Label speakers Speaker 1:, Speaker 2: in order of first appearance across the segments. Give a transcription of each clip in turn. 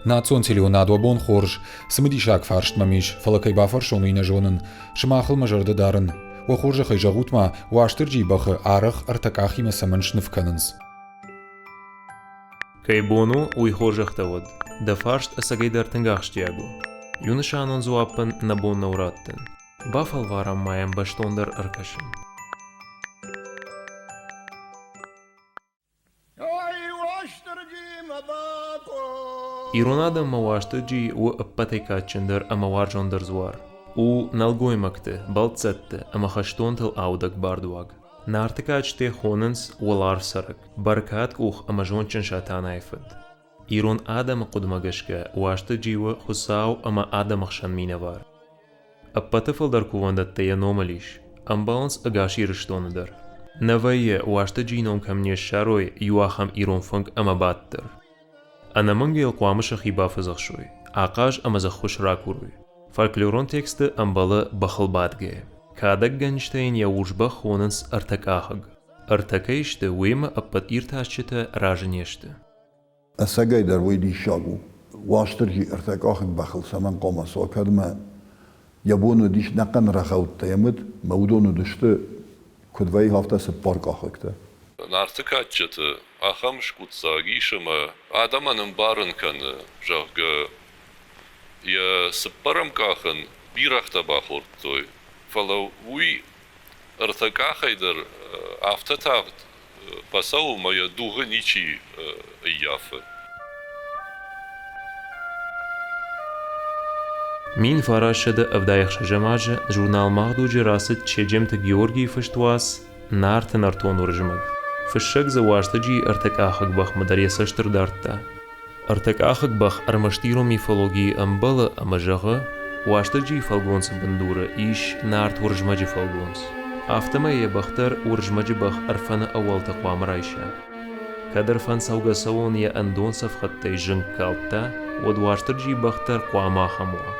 Speaker 1: Национ телеуынад, уӕ бон хорз! Цымыдисаг фарст мӕм ис, фӕлӕ кӕй бафӕрсон, уый нӕ зонын. Сымахыл мӕ зӕрдӕ дарын. Уӕ хорзӕхӕй зӕгъут-ма, Уастырджийы бӕхы арӕх ӕртӕкъахимӕ цӕмӕн сныв кӕнынц?
Speaker 2: Кӕй бон у, уый хорзӕхтӕ уӕд. Дӕ фарст ӕцӕгӕйдӕр тынг ахсджиаг у. Иунысанон дзуаппӕн нӕ бон нӕу раттын. Бафӕлварӕм ма йӕм бӕстондӕр ӕркӕсын. Ирон адӕммӕ Уастырджи у ӕппӕтӕй кадджындӕр ӕмӕ уарзондӕр дзуар. У нӕлгоймӕгты, бӕлццӕтты ӕмӕ хӕстонтыл аудӕг бардуаг. Нарты кадджытӕ хонынц уӕларвцӕрӕг, бӕркадкъух ӕмӕ зондджын Сатанайы фыд. Ирон адӕмы хъуыдымӕ гӕсгӕ Уастырджи у Хуыцау ӕмӕ адӕмы хсӕн минӕвар. Ӕппӕты фылдӕр кувӕндӕттӕ йӕ номыл ис, ӕмбӕлынц ӕгас Ирыстоны дӕр. Нӕ вӕййы, Уастырджийы ном кӕм не ссарой, иу ахӕм ирон фынг ӕмӕ бадт дӕр. Ӕнӕмӕнг йыл хъуамӕ сӕхи бафӕдзӕхсой, ахъаз ӕмӕ дзы ӕххуыс ракурой. Фольклорон тексты ӕмбӕлы бӕхыл бадгӕйӕ. Кадӕггӕнджытӕ йын йӕ урс бӕх хонынц ӕртӕкъахыг. Ӕртӕ кӕй сты, уыимӕ ӕппӕт иртасджытӕ разы не сты.
Speaker 3: Ӕцӕгӕйдӕр уый диссаг у. Уастырджи ӕртӕкъахыг бӕхыл цӕмӕн хъуамӕ цӕуа, кӕд мӕ йӕ бон уыдис ӕнӕхъӕн рӕгъӕуттӕ йӕм уыд, мӕ уыдон уыдысты, куыд вӕййы, афтӕ цыппаркъахыгтӕ.
Speaker 4: Нарты кадджыты ахӕм скъуыддзаг ис, ӕмӕ адӕмӕн ӕмбарын кӕны, зӕгъгӕ, йӕ цыппӕрӕм къах ын бирӕгътӕ бахордтой, фӕлӕ уый ӕртӕ къахӕй дӕр афтӕ тагъд фӕцӕуы ӕмӕ йӕ дугъы ничи ӕййафы.
Speaker 2: 1976 азы журнал «Мах дуджы» рацыд Чеджемты Георгийы фыст уац «Нарты нӕртон Уырызмӕг». Фыссӕг дзы Уастырджийы ӕртӕкъахыг бӕхмӕ дӕр йӕ цӕст ӕрдардта. Ӕртӕкъахыг бӕх ӕрмӕст ирон мифологийы ӕмбӕлы ӕмӕ зӕгъы, Уастырджийы фӕлгонцы бындуры ис Нарт Уырызмӕджы фӕлгонц. Афтӕмӕй йӕ бӕх дӕр Уырызмӕджы бӕх Ӕрфӕны ӕууӕлтӕ хъуамӕ райса. Кӕд Ӕрфӕн цӕугӕ-цӕуон йӕ ӕндон цӕфхӕдтӕй зынг калдта, уӕд Уастырджийы бӕх дӕр хъуамӕ ахӕм уа.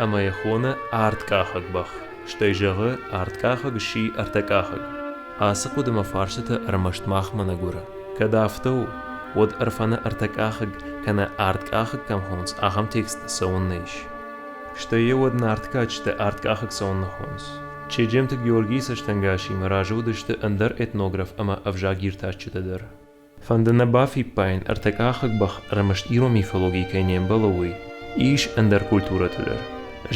Speaker 2: Ӕмӕ йӕ хоны арткъахӕг бӕх, стӕй зӕгъы, арткъахӕг сси ӕртӕкъахыг. Ацы хъуыдымӕ фарстытӕ ӕрмӕст махмӕ нӕ гуыры. Кӕд афтӕ у, уӕд Ӕрфӕны ӕртӕкъахыг кӕнӕ арткъахыг кӕм хонынц, ахӕм текст цӕуыннӕ ис? Стӕй йӕ уӕд Нарты кадджытӕ арткъахыг цӕуыннӕ хонынц? Чеджемты Георгийы цӕстӕнгасимӕ разы уыдысты ӕндӕр этнограф ӕмӕ ӕвзагиртасджытӕ дӕр. Фӕнды нӕ бафиппайын, ӕртӕкъахыг бӕх ӕрмӕст ирон мифологийы кӕй не мбӕлы, уый. Ис ӕндӕр культурӕты дӕр.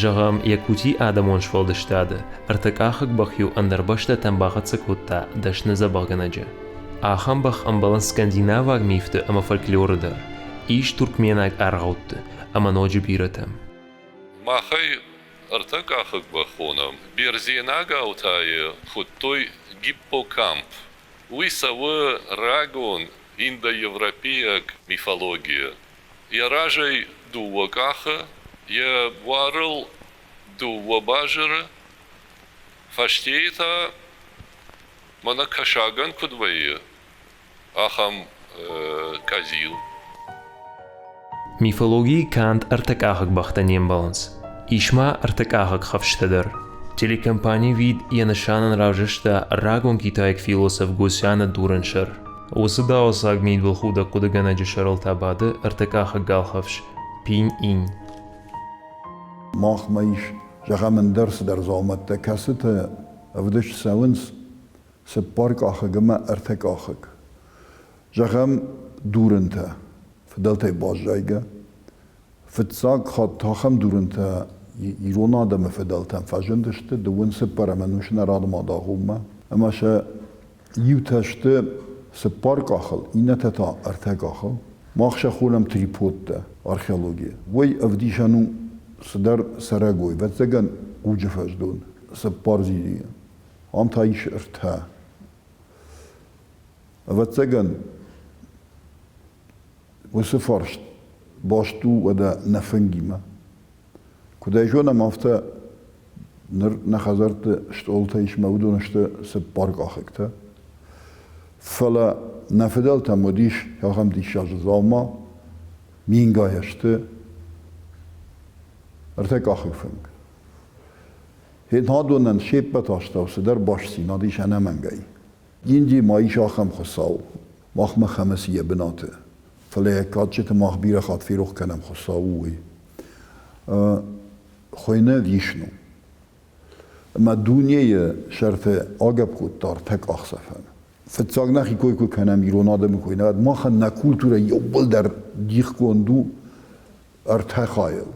Speaker 2: Зӕгъӕм, Якутийы адӕмон сфӕлдыстады ӕртӕкъахыг бӕх-иу ӕндӕр бӕстӕтӕм бахӕццӕ кодта дӕсны дзӕбӕхгӕнӕджы. Ахӕм бӕх ӕмбӕлынц скандинаваг мифты ӕмӕ фольклоры дӕр, ис туркменаг аргъӕутты ӕмӕ ноджы бирӕтӕм.
Speaker 4: Махӕй ӕртӕкъахыг бӕх хонӕм. Бердзенагау та йӕ хуыдтой гиппокамп. Уый цӕуы рагон индоевропейаг мифологийӕ. Йӕ разӕй дыууӕ къахы, йӕ буарыл дыууӕ базыры, фӕстейы та мӕнӕ кӕсагӕн куыд вӕййы, ахӕм къӕдзил.
Speaker 2: Мифологийы канд ӕртӕкъахыг бӕхтӕ не мбӕлынц. Ис ма ӕртӕкъахыг хӕфсытӕ дӕр. Телекомпани «Вид» йӕ нысанӕн равзӕрста рагон китайаг философ Госяны дурын сӕр. Уыцы даосаг мидбылхудӕг хъуыдыгӕнӕджы сӕрыл та бады ӕртӕкъахыг галхӕфс Пинь-инь.
Speaker 3: Махмӕ ис, зӕгъӕм, ӕндӕр цыдӕр дзаумӕттӕ, кӕцытӕ ӕвдыст цӕуынц цыппаркъахыг ӕмӕ ӕртӕкъахыг. Зӕгъӕм, дурынтӕ, фыдӕлтӕй баззайгӕ. Фыццаг хатт ахӕм дурынтӕ ирон адӕмы фыдӕлтӕм фӕзындысты дыууын цыппӕрӕм ӕнусы нӕ радымадагъоммӕ. Ӕмӕ сӕ иутӕ сты цыппар къахыл, иннӕтӕ та ӕртӕ къахыл. Мах сӕ хонӕм триподтӕ археологийы. Уый ӕвдисӕн у цыдӕр цӕрӕгой, ӕвӕццӕгӕн, хъуджы фӕздон, цыппар зилийы. Ам та ис ӕртӕ. Ӕвӕццӕгӕн, уыцы фарст баст у уӕдӕ нӕ фынгимӕ. Куыд ӕй зонӕм, афтӕ ныр нӕ хӕдзӕртты стъолтӕ ис мӕ уыдон сты цыппаркъахыгтӕ. Фӕлӕ нӕ фыдӕлтӕм уыдис ахӕм диссаджы дзаума, мингай ӕзты ӕртӕкъахыг фынг. Хетадонӕн се ппӕт астӕу цыдӕр бастдзинад ис ӕнӕмӕнгӕй. Индийы ма ис ахӕм хуыцау, махмӕ Хӕмыц йӕ бынаты. Фӕлӕ йӕ кадджыты мах бирӕ хатт ферох кӕнӕм Хуыцау у, уый. Хуыйны Вишну. Ӕмӕ дунейы сӕрты агӕпп кодта ӕртӕ къахдзӕфӕн. Фыццаг нӕхи кой куы кӕнӕм, ирон адӕмы кой, нӕ, махӕн нӕ культурӕ иууылдӕр дихгонд у ӕртӕ хайыл.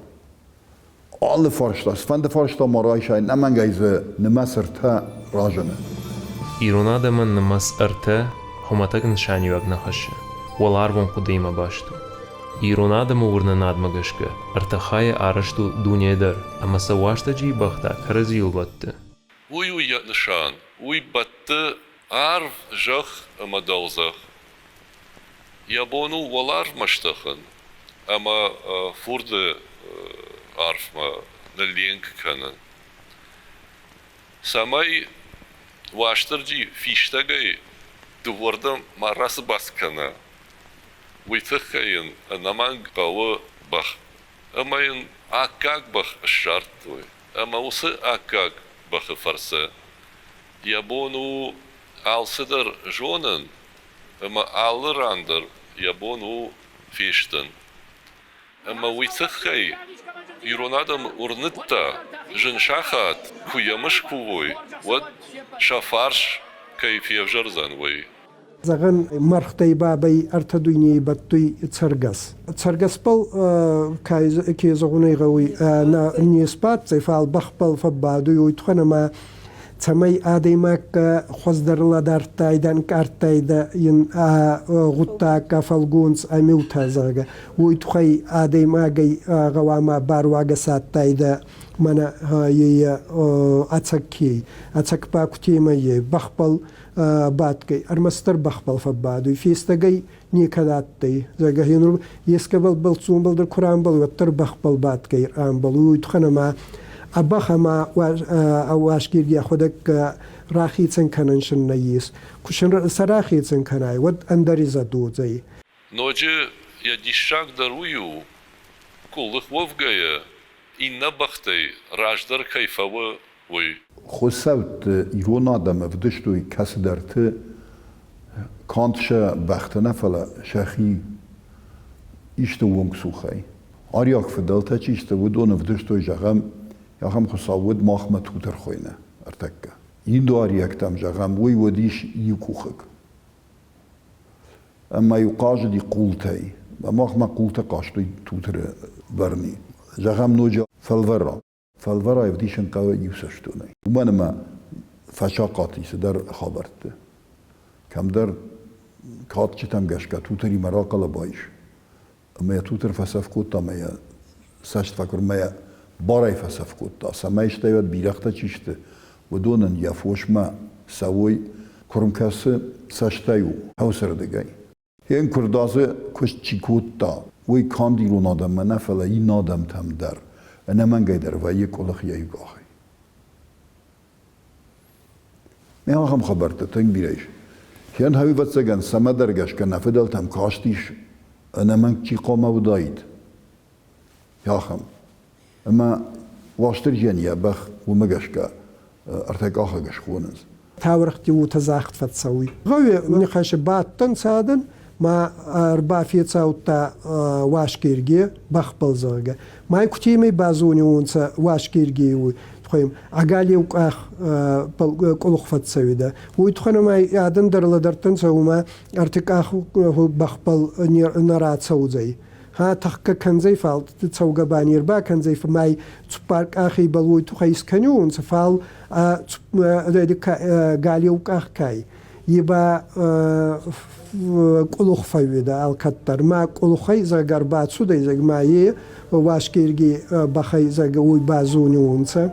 Speaker 3: Алы фарста, цыфӕнды фарста ма райсай, ӕнӕмӕнгӕй дзы нымӕц ӕртӕ разыны.
Speaker 2: Ирон адӕмӕн нымӕц ӕртӕ хуымӕтӕг нысаниуӕг нӕ хӕссы, уӕларвон хъуыдыимӕ баст у. Ирон адӕмы уырнынадмӕ гӕсгӕ ӕртӕ хайы арӕзт у дуне дӕр ӕмӕ сӕ Уастырджийы бӕх та кӕрӕдзийыл бӕтты.
Speaker 4: Уый у йӕ нысан, уый бӕтты арв, зӕхх ӕмӕ дӕлдзӕх. Йӕ бон у уӕларвмӕ стӕхын ӕмӕ фурды арфмӕ нылленк кӕнын. Цӕмӕй Уастырджи фистӕгӕй дыууӕрдӕм ма рацыбӕц кӕна, уый тыххӕй йын ӕнӕмӕнг хъӕуы бӕх. Ӕмӕ йын аккаг бӕх ссардтой. Ӕмӕ уыцы аккаг бӕхы фӕрцы йӕ бон у алцыдӕр зонын ӕмӕ алы ран дӕр йӕ бон у фестын. Ӕмӕ уый тыххӕй ирон адӕм уырныдта, зын сахат куы йӕм скувой, уӕд сӕ фарс кӕй февзӕрдзӕн, уый.
Speaker 5: Зӕгъӕн, мӕргътӕй бабӕй ӕртӕ дуйней бӕттуй цӕргӕс. Цӕргӕсбӕл ке зӕгъун ӕй гъӕуй, не сбаддзӕй, фал бӕхбӕл фӕббадуй, уой туххӕн ӕма цӕмӕй адӕймаг хуӕздӕр лӕдӕрдтайдӕ, ӕнкъардтайдӕ ин ӕ гъуддаг, ӕ фӕлгонц, ӕ миутӕ, зӕгъгӕ, уой туххӕй адӕймагӕй гъӕуама баруагӕс адтайдӕ мӕнӕ е ӕцӕг ке, ӕцӕг ба кутемӕй е бӕхбӕл бадгӕй, ӕрмӕстдӕр бӕхбӕл фӕббадуй, фестӕгӕй некӕд адтӕй. Зӕгъгӕ, нур ескӕбӕл бӕлццонбӕл дӕр ку рамбӕлуй, уӕддӕр бӕхбӕл бадгӕй рамбӕлуй. Уой туххӕн ӕма ӕ бӕх ӕма Уасгерги ӕхуӕдӕг рахецӕн кӕнӕн син нӕййес. Ку син сӕ рахецӕн кӕнай, уӕд ӕндӕр изӕд уодзӕй.
Speaker 4: Ноджы йӕ диссагдӕр уый у, къуылых уӕвгӕйӕ, иннӕ бӕхтӕй раздӕр кӕй фӕуы, уый.
Speaker 3: Хуыцӕутты ирон адӕм ӕвдыстой кӕцыдӕрты канд сӕ бӕхтӕ нӕ, фӕлӕ сӕхи исты уонгцухӕй. Ариаг фыдӕлтӕ чи сты, уыдон ӕвдыстой, зӕгъӕм, ахӕм хуыцау уыд махмӕ Тутырхойны ӕртӕккӕ. Индоариӕгтӕм, зӕгъӕм, уый уыдис иукъухыг. Ӕмӕ-иу хъазыди хъултӕй. Махмӕ хъултӕ хъазтой Тутыры бӕрни. Зӕгъӕм, ноджы Фӕлвӕра. Фӕлвӕра ӕвдисын хъӕуы иуцӕстонӕй. Уымӕн ӕмӕ фӕсахъат и цыдӕр хабӕртты. Кӕмдӕр кадджытӕм гӕсгӕ Тутыримӕ рахъӕлӕба ис. Ӕмӕ йӕ Тутыр фӕцӕф кодта ӕмӕ йӕ цӕст фӕкуырмӕ йӕ барӕй фӕцӕф кодта, цӕмӕй стӕй уӕд бирӕгътӕ чи сты, уыдонӕн йӕ фосмӕ цӕуой, куырм кӕцы цӕстӕй у, хъӕусӕрдыгӕй. Йе куырдадзы куыст чи кодта, уый канд ирон адӕммӕ нӕ, фӕлӕ иннӕ адӕмтӕм дӕр ӕнӕмӕнгӕй дӕр вӕййы къуылых йӕ иу къахӕй. Ахӕм хабӕрттӕ тынг бирӕ ис. Хиан ӕвӕццӕгӕн, цӕмӕдӕр гӕсгӕ нӕ фыдӕлтӕм кастис, ӕнӕмӕнг чи хъуамӕ уыдаид, ахӕм. Ӕмӕ Уастырджийӕн йӕ бӕх уымӕ гӕсгӕ ӕртӕкъахыг схонынц.
Speaker 5: Таурӕхъти уотӕ загъд фӕццӕуй. Гъӕуи нихӕси бадтӕнцӕ адӕн, ма ӕрбафецаудта Уасгерги бӕхбӕл, зӕгъгӕ. Ма кутемӕй базониуонцӕ Уасгергий уой туххӕй ӕ галеу къах къулух фӕццӕуидӕ. Уой туххӕн ӕма адӕн дӕр лӕдӕрдтӕнцӕ, уомӕ ӕртикъах бӕхбӕл нӕ рацӕудзӕй. Ха тӕхгӕ кӕндзӕй, фал цӕугӕ ба не рбакӕндзӕй, фӕмӕй цуппар къахей уой туххӕй искӕниуонцӕ, фал галеу къах кай, е ба къулух фӕууидӕ алкӕддӕр. Ма къулухӕй зӕгъгӕ ӕрбацудӕй, зӕгъ, ма е Уасгерги бӕхӕй зӕгъгӕ уой базониуонцӕ.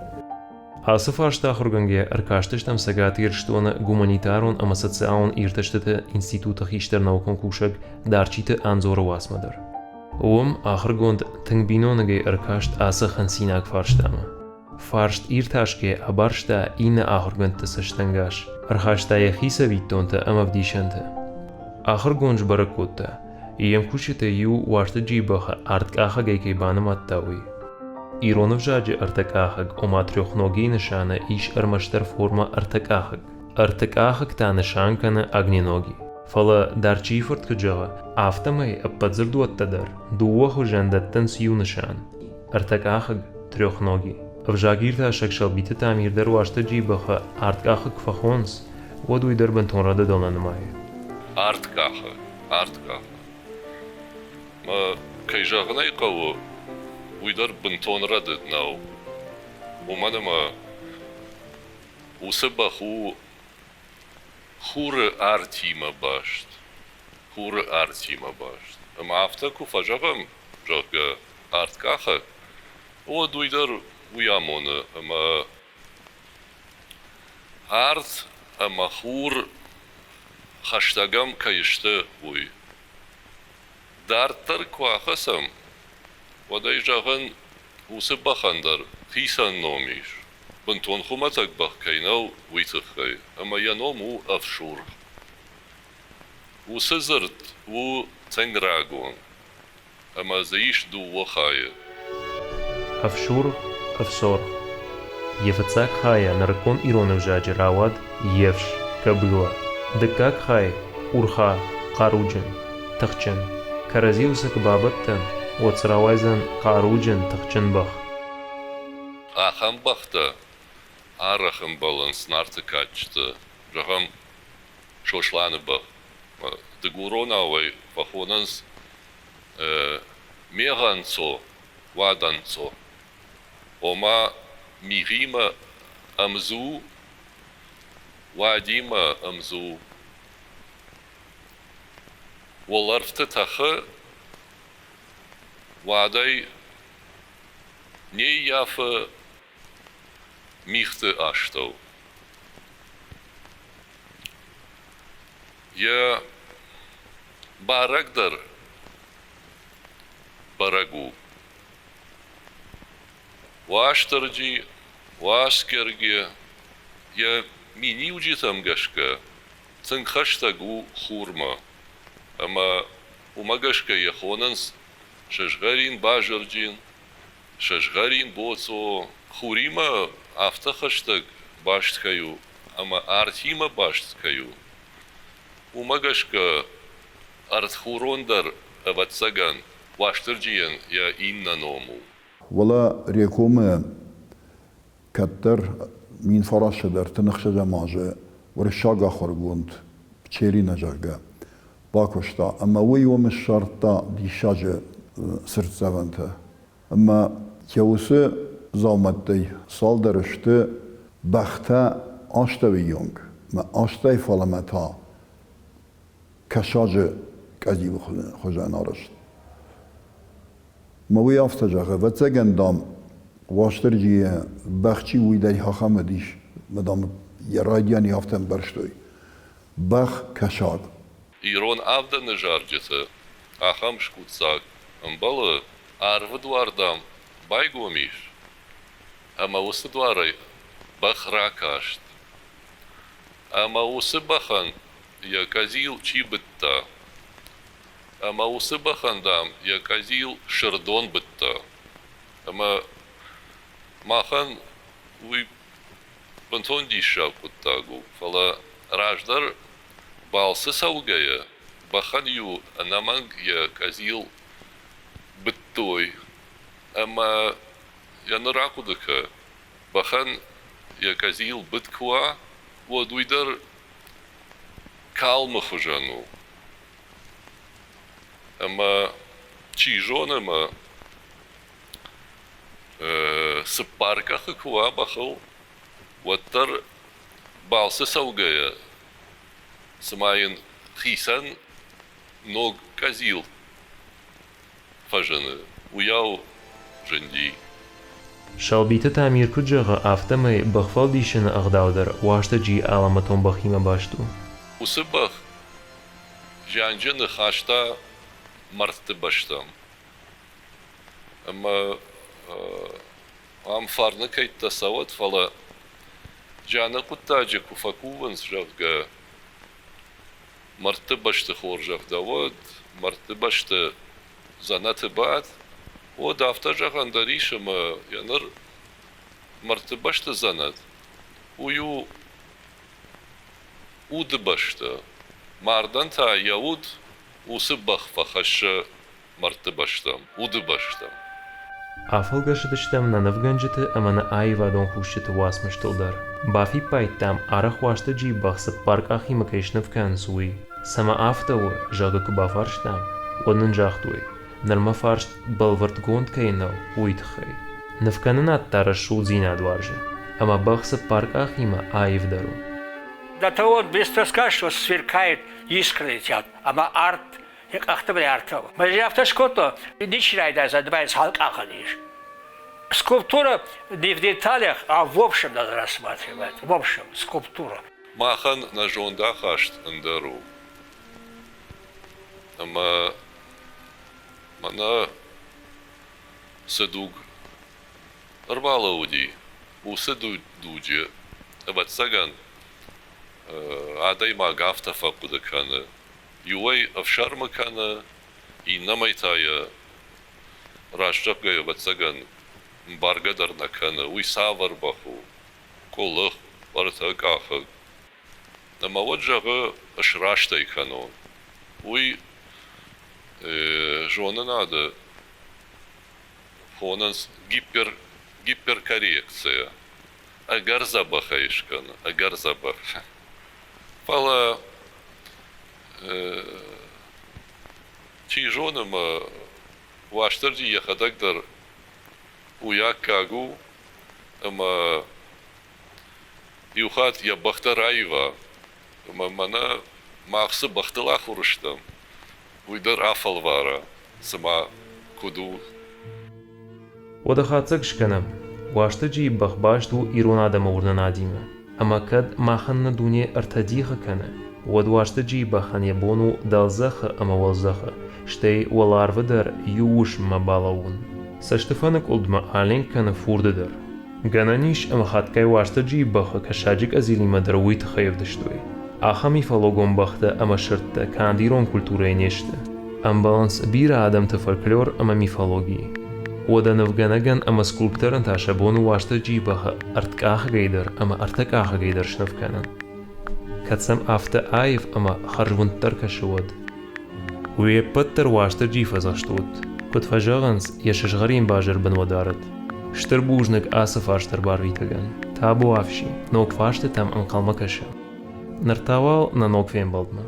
Speaker 2: Ацы фарст ахуыргӕнгӕйӕ ӕркастыстӕм Цӕгат Ирыстоны гуманитарон ӕмӕ социалон иртӕстыты институты хистӕр наукон кусӕг Дарчиты Андзоры уацмӕ дӕр. Уым ахуыргонд тынг биноныгӕй ӕркаст ацы хынцинаг фарстамӕ. Фарст иртасгӕйӕ абарста иннӕ ахуыргӕндты цӕстӕнгас, ӕрхаста йӕхи цӕвиттонтӕ ӕмӕ ӕвдисӕнтӕ. Ахуыргонд сбӕрӕг кодта, йе мкусджытӕй иу Уастырджийы бӕхы арткъахӕгӕй кӕй банымадта, уый. Ирон ӕвзаджы ӕртӕкъахыг, ома трехногийы нысаны ис ӕрмӕстдӕр формӕ ӕртӕкъахыг. Ӕртыкъахыг та нысан кӕны огненоги. Фӕлӕ Дарчийы-фырт куыд зӕгъы, афтӕмӕй ӕппӕт дзырдуӕттӕ дӕр дыууӕ хуызӕн дӕттынц иу нысан – ӕртӕкъахыг, трехноги. Ӕвзагиртасӕг Сӕлбиты Тамир дӕр Уастырджийы бӕхы арткъахыг куы фӕхонынц, уӕд уый дӕр бынтон рӕдыдыл нӕ нымайы.
Speaker 4: Арткъахы, арткъахы. Мӕ, кӕй зӕгъын ӕй хъӕуы, уый дӕр бынтон рӕдыд нӕу. Уымӕн ӕмӕ уыцы бӕх у хуры артимӕ баст, хуры артимӕ баст. Ӕмӕ афтӕ куы фӕзӕгъӕм, зӕгъгӕ, арткъахӕг, уӕд уый дӕр уый амоны, ӕмӕ арт ӕмӕ хур хӕстӕгӕм кӕй сты, уый. Дарддӕр куы ахӕцӕм, уӕд ӕй зӕгъын, уыцы бӕхӕн дӕр хицӕн ном ис, бынтон хуымӕтӕг бӕх кӕй нӕу, уый тыххӕй, ӕмӕ йӕ ном у ӕфсургъ. Уыцы дзырд у тынг рагон, ӕмӕ дзы ис дыууӕ хайы.
Speaker 2: Ӕфсургъ, ӕфсоргъ. Йӕ фыццаг хайӕ нырыккон ирон ӕвзаджы рауад ефс, кобыла. Дыккаг хай урха, хъаруджын, тыхджын. Кӕрӕдзиуыл сӕ куы бабӕттӕм, уӕд дзы рауайдзӕн хъаруджын, тыхджын бӕх.
Speaker 4: Ахӕм бӕхтӕ арӕх ӕмбӕлынц Нарты кадджыты, зӕгъӕм, Сосланы бӕх. Дыгуронау ӕй фӕхонынц Мегъӕнцо, уадӕнцо. Ома мигъимӕ ӕмдзу, уадимӕ ӕмдзу. Уӕлӕрвты тӕхы, уадӕй не ййафы мигъты астӕу. Йӕ барӕг дӕр бӕрӕг у. Уастырджи, Уасгерги йӕ миниуджытӕм гӕсгӕ тынг хӕстӕг у хурмӕ, ӕмӕ уымӕ гӕсгӕ йӕ хонынц сызгъӕрин базырджын, сызгъӕрин боцъо. Хуримӕ афтӕ хӕстӕг баст кӕй у ӕмӕ артимӕ баст кӕй у, уымӕ гӕсгӕ ӕртхурон дӕр, ӕвӕццӕгӕн, Уастырджийӕн йӕ иннӕ ном у.
Speaker 3: Уӕлӕ Рекомы кӕддӕр 1936 азы уырыссаг ахуыргонд Пчелина, зӕгъгӕ, бакуыста ӕмӕ уый уым ссардта диссаджы цыртдзӕвӕнтӕ. Ӕмӕ йӕ уыцы дзаумӕттӕй цалдӕр сты бӕхтӕ астӕуыйонг ӕмӕ астӕй фалӕмӕ та кӕсаджы къӕдзилы хуызӕн арӕзт. Мӕ уый афтӕ зӕгъы, ӕвӕццӕгӕн, дам, Уастырджийы бӕх чи у, уый дӕр ахӕм уыдис, ӕмӕ, дам, йӕ райдианы афтӕ ӕмбӕрстой. Бӕх кӕсаг.
Speaker 4: Ирон авдӕны зарджыты ахӕм скъуыддзаг ӕмбӕлы, арвы дуар, дам, байгом ис, ӕмӕ уыцы дуарӕй бӕх ракаст. Ӕмӕ уыцы бӕхӕн йӕ къӕдзил чи быдта, ӕмӕ уыцы бӕхӕн, дам, йӕ къӕдзил Сырдон быдта. Ӕмӕ махӕн уый бынтон диссаг хъуыддаг у, фӕлӕ раздӕр балцы цӕугӕйӕ бӕхӕн-иу ӕнӕмӕнг йӕ къӕдзил быдтой ӕмӕ йӕ ныр ахъуыды кӕ, бӕхӕн йӕ къӕдзил быд куы уа, уӕд уый дӕр калмы хуызӕн у. Ӕмӕ чи зоны, ӕмӕ цыппар къахы куы уа бӕхыл, уӕддӕр балцы цӕугӕйӕ, цыма йын хицӕн ног къӕдзил фӕзыны, уыйау зынди.
Speaker 2: Сӕлбиты Тамир куыд зӕгъы, афтӕмӕй бӕхфӕлдисыны ӕгъдау дӕр Уастырджийы алӕмӕтон бӕхимӕ баст у.
Speaker 4: Уыцы бӕх зианджыны хаста мӕрдты бӕстӕм. Ӕмӕ ам фарны кӕйттӕ цӕуӕд, фӕлӕ зианы хъуыддаджы куы фӕкувынц, зӕгъгӕ, мӕрдты бӕсты хорзӕх дӕ уӕд, мӕрдты бӕсты дзӕнӕты бад, уӕд афтӕ зӕгъӕн дӕр ис, ӕмӕ йӕ ныр мӕрдты бӕсты дзӕнӕт, уый у уды бӕстӕ. Мардӕн та йӕ уд уыцы бӕх фӕхӕссы мӕрдты бӕстӕм, уды бӕстӕм.
Speaker 2: Афӕлгӕсыдыстӕм нӕ нывгӕнджыты ӕмӕ нӕ аивадон кусджыты уацмыстыл дӕр. Бафиппайдтам, арӕх Уастырджийы бӕх цыппар къахимӕ кӕй сныв кӕнынц, уый. Цӕмӕ афтӕ у, зӕгъгӕ, куы бафарстам, уӕд нын загътой, нырмӕ фарст бӕлвырдгонд кӕй нӕу, уый тыххӕй. Нывкӕнынад та рӕсугъддзинад уарзы, ӕмӕ бӕх цыппар къахимӕ аивдӕр у.
Speaker 6: До того он быстро скажет, что сверкает, искры летят, ӕмӕ арт йӕ къӕхты бын ӕртӕуы. Мӕ афтӕ скодта, ничи райдайдзӕн, дымӕ цал къахӕн ис. Скульптура не в деталях, а в общем надо рассматривать. В общем, скульптура.
Speaker 4: Махӕн нӕ зондахаст ӕндӕр у. Ӕмӕ мӕнӕ цы дуг ӕрбалӕууыди, уыцы дуджы, ӕвӕццӕгӕн, адӕймаг афтӕ фӕхъуыды кӕны, иуӕй ӕфсӕрмы кӕны, иннӕмӕй та йӕ раст зӕгъгӕйӕ, ӕвӕццӕгӕн, ӕмбаргӕ дӕр нӕ кӕны, уый цавӕр бӕх у, къуылых, ӕртӕкъахыг. Ӕмӕ уӕд, зӕгъы, сраст ӕй кӕнон. Уый зонынады хонынц гиппер, гиперкоррекция. Ӕгӕр дзӕбӕх ӕй скӕны, ӕгӕр дзӕбӕх. Фӕлӕ чи зоны, мӕ Уастырджи йӕхӕдӕг дӕр уый аккаг у, ӕмӕ иу хатт йӕ бӕхтӕ раива, ӕмӕ мӕнӕ мах цы бӕхтыл ахуыр стӕм, уый дӕр афӕлвара, цыма куыд у.
Speaker 2: Уӕдӕ хатдзӕг скӕнӕм. Уастырджийы бӕх баст у ирон адӕмы уырнынадимӕ. Ӕмӕ кӕд махӕн нӕ дуне ӕртӕ дихы кӕны, уӕд Уастырджийы бӕхӕн йӕ бон у дӕлдзӕхы ӕмӕ уӕлдзӕхы, стӕй уӕларвы дӕр иу уысммӕ балӕууын. Цӕстыфӕныкъуылдмӕ аленк кӕны фурды дӕр. Гӕнӕн ис, ӕмӕ хатгай Уастырджийы бӕхы кӕсаджы къӕдзилимӕ дӕр уый тыххӕй ӕвдыстой. Ахӕм мифологон бӕхтӕ ӕмӕ сырдтӕ канд ирон культурӕйы не сты. Ӕмбӕлынц бирӕ адӕмты фольклор ӕмӕ мифологийы. Уӕдӕ нывгӕнӕгӕн ӕмӕ скульпторӕн та сӕ бон у Уастырджийы бӕхы ӕрткъахыгӕй дӕр ӕмӕ ӕртӕкъахыгӕй дӕр сныв кӕнын. Кӕд сӕм афтӕ аив ӕмӕ хӕрзвынддӕр кӕсы, уӕд. Уе ппӕт дӕр Уастырджийы фӕдзӕхст ут. Куыд фӕзӕгъынц, йӕ сызгъӕрин базыр бын уӕ дарӕд. Стыр бузныг ацы фарст ӕрбарвитӕгӕн. Табуафси, ног фарстытӕм ӕнхъӕлмӕ кӕсӕм. Ныр та уал нӕ ног фембӕлдмӕ.